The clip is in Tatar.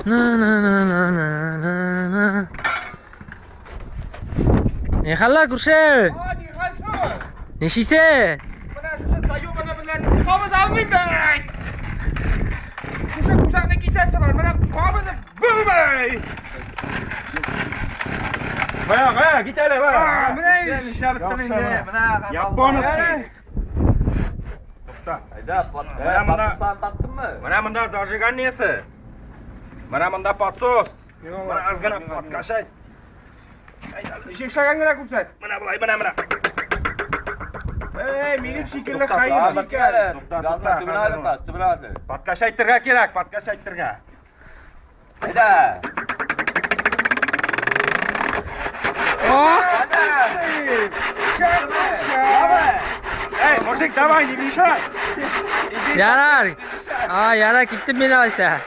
На на на на на на на. Ни хәлләр, күрше? А, ни хәл шул? Нишлисең? Менә шушы заёбаны белән кабыз алмыйм бит. Шушы күсәкне кисәсе бар. Менә кабызып булмый. Кая, кая, кит әле, бар. А, менә нишләп беттем инде. Менә Японский. Тукта. Әйдә, Менә монда, таптыңмы? менә монда зажиганиесе. Менә монда подсос. Менә аз гына подкачай. Ничек эшләгән генә күрсәт. Менә болай, менә, менә. Эй, минем шикелле хәер шикәр. Тукта, тукта, Төбенә алып, төбенә алып. Подкачайтырга кирәк, подкачайтырга. Әйдә. Эй, мужик, давай, не мешай. Ярар. А, ярар, киттем мин алайса.